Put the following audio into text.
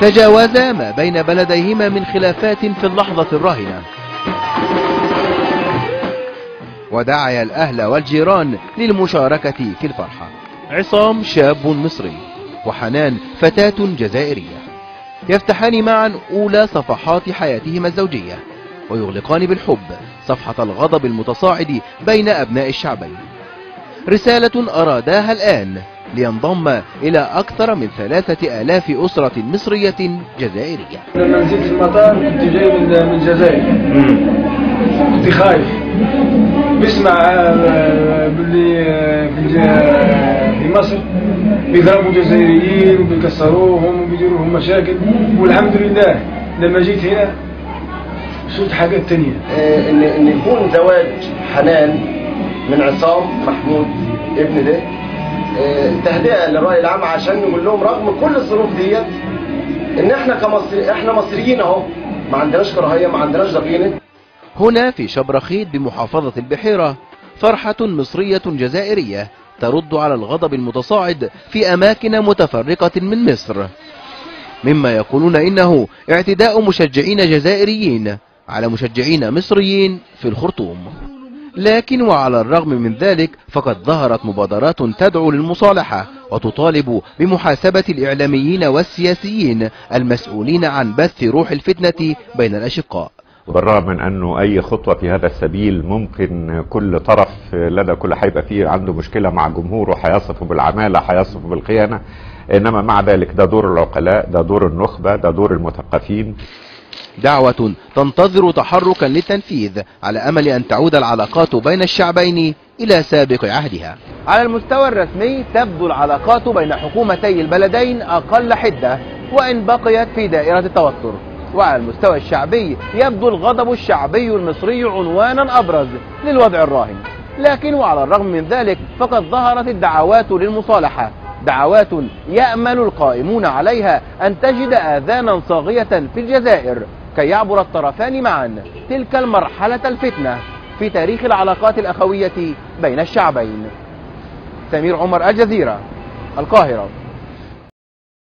تجاوزا ما بين بلديهما من خلافات في اللحظة الراهنة، ودعا الأهل والجيران للمشاركة في الفرحة. عصام شاب مصري وحنان فتاة جزائرية، يفتحان معا أولى صفحات حياتهما الزوجية، ويغلقان بالحب صفحة الغضب المتصاعد بين أبناء الشعبين. رسالة أراداها الآن لينضم إلى أكثر من 3000 أسرة مصرية جزائرية. لما نزلت المطار كنت جاي من الجزائر، كنت خايف بسمع باللي في مصر بيضربوا جزائريين وبيكسروهم وبيديروا لهم مشاكل، والحمد لله لما جيت هنا شفت حاجات تانية. ان يكون زواج حنان من عصام محمود ابن ده تهدئه للرأي العام، عشان نقول لهم رغم كل الظروف ديت ان احنا كمصري احنا مصريين اهو، ما عندناش كراهيه، ما عندناش ضغينه. هنا في شبرخيت بمحافظة البحيرة فرحة مصرية جزائرية ترد على الغضب المتصاعد في أماكن متفرقة من مصر، مما يقولون إنه اعتداء مشجعين جزائريين على مشجعين مصريين في الخرطوم. لكن وعلى الرغم من ذلك فقد ظهرت مبادرات تدعو للمصالحة وتطالب بمحاسبة الإعلاميين والسياسيين المسؤولين عن بث روح الفتنة بين الأشقاء. بالرغم من أنه أي خطوة في هذا السبيل ممكن كل طرف لدى كل هيبقى فيه عنده مشكلة مع جمهوره، هيصفه بالعمالة، هيصفه بالخيانة، إنما مع ذلك ده دور العقلاء، ده دور النخبة، ده دور المثقفين. دعوة تنتظر تحركا للتنفيذ على أمل أن تعود العلاقات بين الشعبين إلى سابق عهدها. على المستوى الرسمي تبدو العلاقات بين حكومتي البلدين أقل حدة وإن بقيت في دائرة التوتر، وعلى المستوى الشعبي يبدو الغضب الشعبي المصري عنوانا أبرز للوضع الراهن. لكن وعلى الرغم من ذلك فقد ظهرت الدعوات للمصالحة، دعوات يأمل القائمون عليها أن تجد آذانا صاغية في الجزائر كي يعبر الطرفان معا تلك المرحلة الفتنة في تاريخ العلاقات الأخوية بين الشعبين. سمير عمر، الجزيرة، القاهرة.